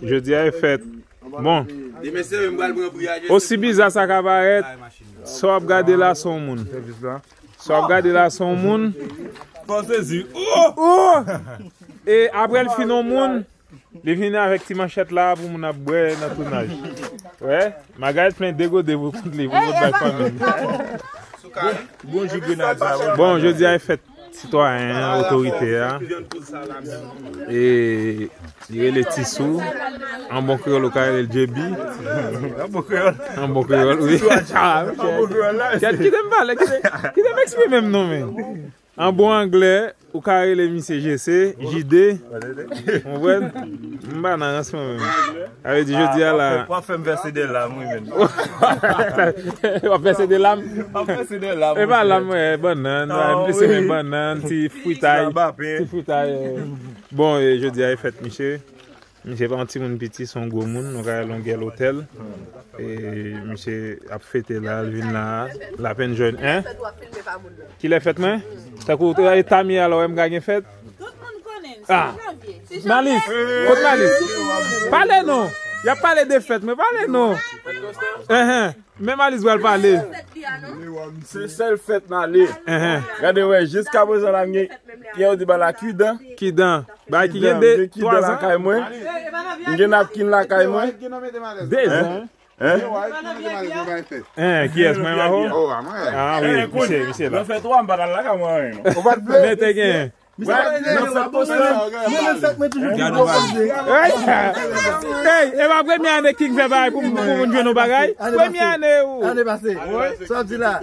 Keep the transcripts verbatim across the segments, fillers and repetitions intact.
Jodi a e fèt. Bon. Demen se mwen pral pran pri a Jezi. Osi biza sa ka parèt, sa w ap gade la se yon moun. Sa w ap gade la se yon moun. Fò sezi. Oh! Oh! E apre l fin yon moun, li vini avèk ti manchèt la pou moun ap bwè nan tounaj. Wè, Magarèt plen de gode pou kont li, pou l bay fanmi l. Bon, jodi a e fèt sitwayen an, otorite a. E li rele Tisou. An bon kreyòl, ou ka rele l J B. An bon kreyòl. An bon kreyòl, wi. An bon kreyòl la. Kite, kite m pale, kite, kite m eksprime m non, men. An bon anglè, ou ka rele misye J C, J D. Konprann? M pa nan rans mwen menm. Sa vle di jodi a la. W ap fè m vèse de lam, wi, menm. W ap vèse de lam? W ap vèse de lam. E pa lam, wè, bannann, m plis renmen bannann, ti fritay, ti fritay. Bon, e, jodi a e fèt misye. Misye pa yon timoun piti, se yon gwo moun, nou ka al longè lotèl. E misye ap fete la, l vin la, l apenn jwenn, en? Kilè fèt mwen? Tankou ou te Tami, alò, wè m ka gen fèt? Tout moun konnen, ah. Malis, kot Malis? Pale non. Y ap pale de fèt mwen, pale non. Enhen. Men Malis pral pale. Se sèl fèt Male. Enhen. Gade wè, jiskaprezan la m gen, kè yo di ba la kidan. Kidan. Bay ki gen de, twa zan lakay mwen. M gen napkin lakay mwen. De zan. Hein? Hein, kiyès mwen, Maho? Ah wi, misye, misye la. Nan fèt ou a, m pa t al lakay mwen anyen non. Ou pa t vle? Men te gen. Hey, e pa premye ane King fè bagay pou m, pou m jwenn yon bagay. Premye ane ou. Ane pase. Sa w di la?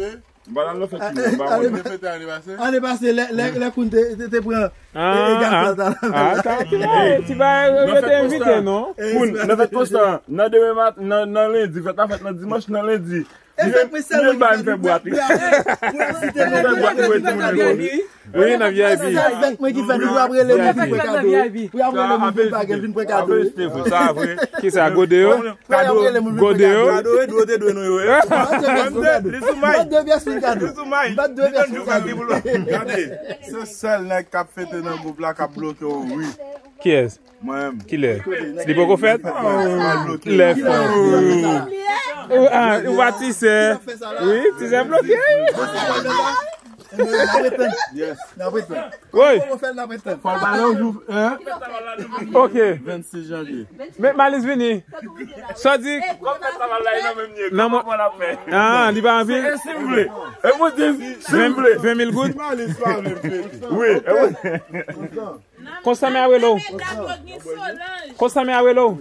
M pa t al nan fèt King, m pa konn. Ane pase, lè, lè, lè Koun te, te, te pran, e, e gaz la, ta la. Ah, ta, ti bagay, ti bagay, yo te envite non. Koun, nan fèt Konstan, nan demen mat-, nan, nan lendi, fèt la fèt nan dimanch, nan lendi. E fèt mwen sèlman ki fè bwat, wi. Mwen site non, mwen fè bwat pou timoun lekòl. Wi, nan V I P. Sèl fèt mwen ki fè, nou ap rele moun vin pran kado. Wi, ap rele moun vin bagay, vin pran kado. Sa vre. Kisa, gode yo? Gode yo? Gode yo te dwe nou yo, wi. Li sou may. Li sou may. Li tann jou kado pou l. Gade, se sèl nèg k ap fete nan gwoup la k ap bloke w, wi. Kiyès? Mwen menm. Kilè? Li poko fèt? Lè fèt. Ou, ah, ou pa Tisè. Wi, Tisè bloke. Woy. Fò l pale yon jou, hein? Ok. Vennsis janvye. Men Malis vini. Sa di? Nan mwen. Ah, li pa anvi? Si m vle. E mwen di, si m vle. Ven mil goud? Wi. Konsa men a rele w. Konsa men a rele w.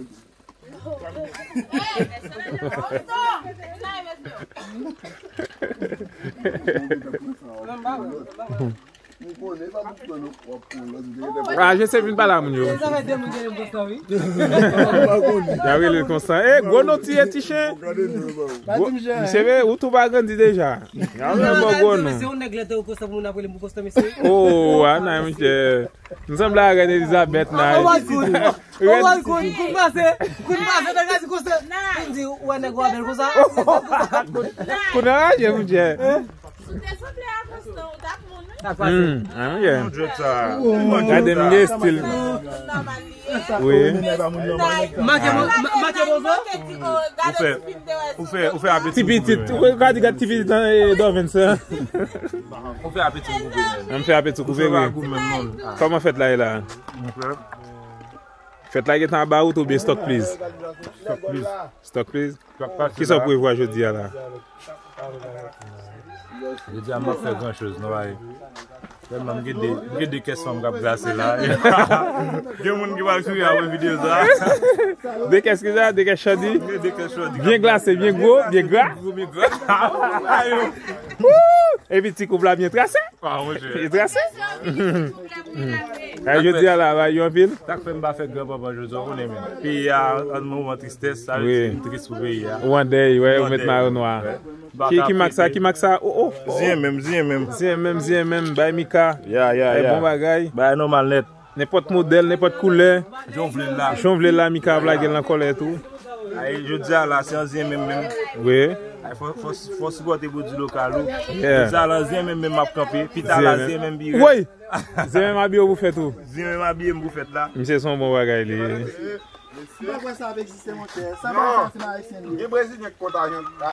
Ah, Jese vin pale a moun yo. Y a rele l konsa. E, gwo non ti ye ti chen. Misye, ou tou pa grandi deja. Y a rele l gwo non. Oh, a nan, misye. M sanble a Rèn Elizabèt nan. Oh my God. Oh my God. Koun pase. Koun pase nan gaz konsa. Koun di, ou wè nèg ou bèl konsa. Koun anraje, monchè. Ou te sanble a Konstan, ou t ap moun, wi. Hmm, anraje. Gade m gen estil. Wi. Make bo-, ma-, make bozo. Ou fè, ou fè, ou fè apeti. Ti pitit, ou ka di gad ti pitit nan, eh, Dovens, hein? Ou fè apeti koupe. An fè apeti koupe, wi. Kòman fèt la ye la? Fèt la gentan aba wout oubyen stock please? Stock please. Stock please. Kisa w prevwa jodi a la? Jodi a m p ap fè gran choz non, bari. Tèlman m gen de, m gen de kès fanm k ap glase la. Gen moun ki pral kriye apre videyo sa. De kès kisa? De kès chòdi? M gen de kès chòdi. Byen glase, byen gwo, byen gra. Gwo, byen gra. Epi ti koup la byen trase. Ah, monchè. Byen trase. Ay, jodi a la, bay yo anpil. Sa k fè m pa fè gran panpan jodi a, ou konnen, men. Peyi a, an moman tristès, sa vle di m tris pou peyi a. Ou an dèy, wè, ou met mayo nwa. Ki, ki mak sa, ki mak sa? Oh, oh, oh. Zen menm, zen menm. Zen menm, zen menm, bay Mika. Ya, ya, ya. Bon bagay. Bay nòmal nèt. Nenpòt modèl, nenpòt koulè. Jan w vle l la. Jan w vle l la, Mika ap lage l nan kòlè tou. Ay, jodi a la, se an zen menm, menm. Wi. Ay, fò, fò, fò sipòte pwodui lokal ou. Yeah. Sa lan zen menm, menm m ap kanpe. Pita la, zen menm bire. Woy! Zen menm abiye w pou fèt ou. Zen menm abiye m pou fèt la. Misye se yon bon bagay li. M pa kwè sa ap egziste, monchè. Sa pa egziste, se Ayisyen li ye. Gen Brezilyen ki kontajen.